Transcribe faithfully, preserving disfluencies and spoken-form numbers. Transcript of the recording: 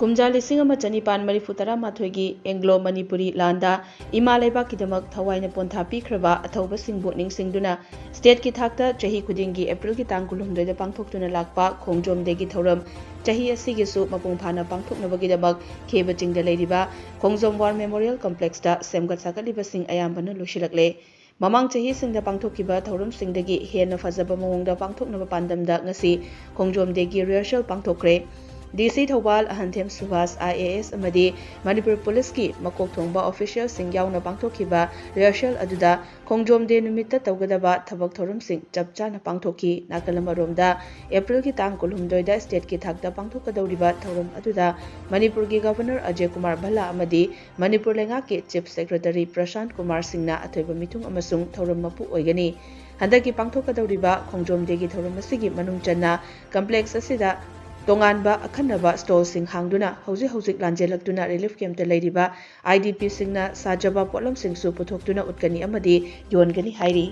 ꯀꯨꯝꯖꯥ ꯂꯤꯁꯤꯡ ꯑꯃ ꯆꯅꯤꯄꯥꯟ ꯃꯔꯤꯐꯨ ꯇꯔꯥꯃꯥꯊꯣꯏꯒꯤ ꯑꯦꯡꯒ꯭ꯂꯣ ꯃꯅꯤꯄꯨꯔꯤ ꯂꯥꯟꯗ ꯏꯃꯥ ꯂꯩꯕꯥꯛꯀꯤꯗꯃꯛ ꯊꯋꯥꯏꯅ ꯄꯣꯟꯊꯥ ꯄꯤꯈ꯭ꯔꯕ ꯑꯊꯧꯕꯁꯤꯡꯕꯨ ꯅꯤꯡꯁꯤꯡꯗꯨꯅ ꯁ꯭ꯇꯦꯠꯀꯤ ꯊꯥꯛꯇ ꯆꯍꯤ ꯈꯨꯗꯤꯡꯒꯤ ꯑꯦꯄ꯭ꯔꯤꯜꯒꯤ ꯇꯥꯡ ꯀꯨꯟꯍꯨꯝꯗꯣꯏꯗ ꯄꯥꯡꯊꯣꯛꯇꯨꯅ ꯂꯥꯛꯄ ꯈꯣꯡꯖꯣꯝ ꯗꯦꯒꯤ ꯊꯧꯔꯝ ꯆꯍꯤ ꯑꯁꯤꯒꯤꯁꯨ ꯃꯄꯨꯡ ꯐꯥꯅ ꯄꯥꯡꯊꯣꯛꯅꯕꯒꯤꯗꯃꯛ ꯈꯦꯕ ꯆꯤꯡꯗ ꯂꯩꯔꯤꯕ ꯈꯣꯡꯖꯣꯝ ꯋꯥꯔ ꯃꯦꯃꯣꯔꯤꯌꯦꯜ ꯀꯝꯄ꯭ꯂꯦꯛꯁꯇ ꯁꯦꯝꯒꯠ ꯁꯥꯒꯠꯂꯤꯕꯁꯤꯡ ꯑꯌꯥꯝꯕꯅ ꯂꯣꯏꯁꯤꯜꯂꯛꯂꯦ꯫ ꯃꯃꯥꯡ ꯆꯍꯤꯁꯤꯡꯗ ꯄꯥꯡꯊꯣꯛꯈꯤꯕ ꯊꯧꯔꯝꯁꯤꯡꯗꯒꯤ ꯍꯦꯟꯅ ꯐꯖꯕ ꯃꯑꯣꯡꯗ ꯄꯥꯡꯊꯣꯛꯅꯕ ꯄꯥꯟꯗꯝꯗ ꯉꯁꯤ ꯈꯣꯡꯖꯣꯝ ꯗꯦꯒꯤ ꯔꯤꯍꯔꯁꯦꯜ ꯄꯥꯡꯊꯣꯛꯈ꯭ꯔꯦ꯫ ꯗꯤ ꯁꯤ Thoubal ꯑꯍꯟꯊꯦꯝ Subhash I A S ꯑꯃꯗꯤ ꯃꯅꯤꯄꯨꯔ ꯄꯨꯂꯤꯁꯀꯤ ꯃꯀꯣꯛ ꯊꯣꯡꯕ ꯑꯣꯐꯤꯁꯤꯌꯦꯜꯁꯤꯡ ꯌꯥꯎꯅ ꯄꯥꯡꯊꯣꯛꯈꯤꯕ ꯔꯤꯍꯔꯁꯦꯜ ꯑꯗꯨꯗ ꯈꯣꯡꯖꯣꯝ ꯗꯦ ꯅꯨꯃꯤꯠꯇ ꯇꯧꯒꯗꯕ ꯊꯕꯛ ꯊꯧꯔꯝꯁꯤꯡ ꯆꯞ ꯆꯥꯅ ꯄꯥꯡꯊꯣꯛꯈꯤ꯫ ꯅꯥꯀꯜ ꯑꯃꯔꯣꯝꯗ, ꯑꯦꯄ꯭ꯔꯤꯜꯒꯤ ꯇꯥꯡ ꯀꯨꯟꯍꯨꯝꯗꯣꯏꯗ ꯁ꯭ꯇꯦꯠꯀꯤ ꯊꯥꯛꯇ ꯄꯥꯡꯊꯣꯛꯀꯗꯧꯔꯤꯕ ꯊꯧꯔꯝ ꯑꯗꯨꯗ ꯃꯅꯤꯄꯨꯔꯒꯤ ꯒꯚꯔꯅꯔ ꯑꯖꯌ ꯀꯨꯃꯥꯔ ꯚꯜꯂꯥ ꯑꯃꯗꯤ ꯃꯅꯤꯄꯨꯔ ꯂꯩꯉꯥꯛꯀꯤ ꯆꯤꯐ ꯁꯦꯀ꯭ꯔꯦꯇꯔꯤ ꯄ꯭ꯔꯁꯥꯟꯠ ꯀꯨꯃꯥꯔ ꯁꯤꯡꯅ ꯑꯊꯣꯏꯕ ꯃꯤꯊꯨꯡ ꯑꯃꯁꯨꯡ ꯊꯧꯔꯝ ꯃꯄꯨ ꯑꯣꯏꯒꯅꯤ꯫ ꯍꯟꯗꯛꯀꯤ ꯄꯥꯡꯊꯣꯛꯀꯗꯧꯔꯤꯕ ꯈꯣꯡꯖꯣꯝ ꯗꯦꯒꯤ ꯊꯧꯔꯝ ꯑꯁꯤꯒꯤ ꯃꯅꯨꯡ ꯆꯟꯅ ꯀꯝꯄ꯭ꯂꯦꯛꯁ ꯑꯁꯤꯗ ꯇꯣꯉꯥꯟꯕ ꯑꯈꯟꯅꯕ ꯁ꯭ꯇꯣꯜꯁꯤꯡ ꯍꯥꯡꯗꯨꯅ ꯍꯧꯖꯤꯛ ꯍꯧꯖꯤꯛ ꯂꯥꯟꯖꯦꯜꯂꯛꯇꯨꯅ ꯔꯤꯂꯤꯐ ꯀꯦꯝꯞꯇ ꯂꯩꯔꯤꯕ ꯑꯥꯏ ꯗꯤ ꯄꯤꯁꯤꯡꯅ ꯁꯥꯖꯕ ꯄꯣꯠꯂꯝꯁꯤꯡꯁꯨ ꯄꯨꯊꯣꯛꯇꯨꯅ ꯎꯠꯀꯅꯤ ꯑꯃꯗꯤ ꯌꯣꯟꯒꯅꯤ ꯍꯥꯏꯔꯤ꯫